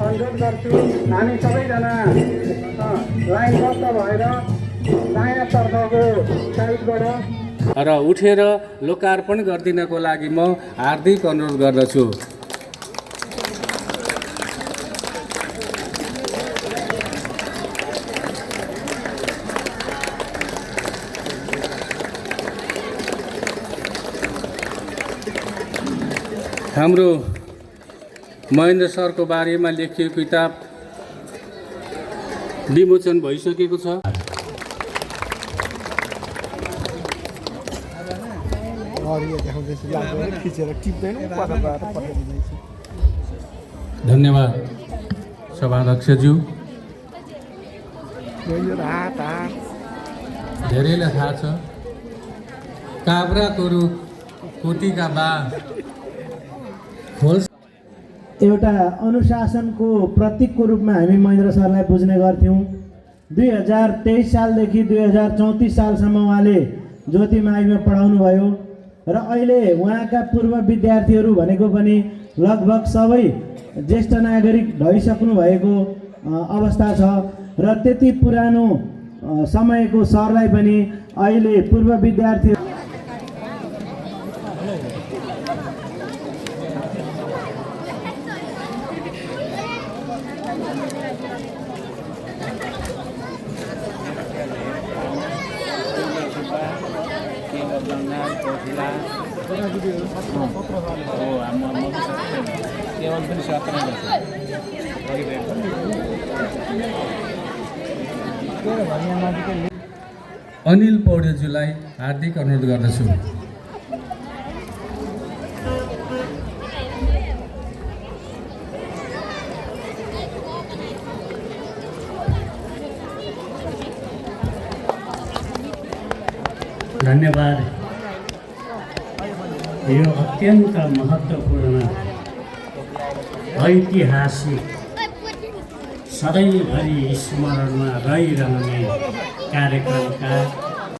अनुरोध गर्छु हामी सबैजना लाइनबद्ध भएर दायाँ तर्फको साइडबाट र उठेर लोकार्पण गरिदिनको लागि म हार्दिक अनुरोध गर्दछु। हाम्रो महेन्द्र सरको बारेमा लेखिएको किताब विमोचन भइसकेको छ। धन्यवाद सभाध्यक्षज्यू। धेरैलाई थाहा छ काभ्राको रुख कोटीका बा एउटा अनुशासनको प्रतीकको रूपमा हामी महेन्द्र सरलाई बुझ्ने गर्थ्यौँ। 2023 सालदेखि 2034 सालसम्म उहाँले ज्योतिमाईमा पढाउनु भयो र अहिले उहाँका पूर्व विद्यार्थीहरू भनेको पनि लगभग सबै ज्येष्ठ नागरिक भइसक्नु भएको अवस्था छ र त्यति पुरानो समयको सरलाई पनि अहिले पूर्व विद्यार्थी अनिल पौडेलज्यूलाई हार्दिक अनुरोध गर्दछु। धन्यवाद। यो अत्यन्त महत्त्वपूर्ण ऐतिहासिक सधैँभरि स्मरणमा रहिरहने कार्यक्रमका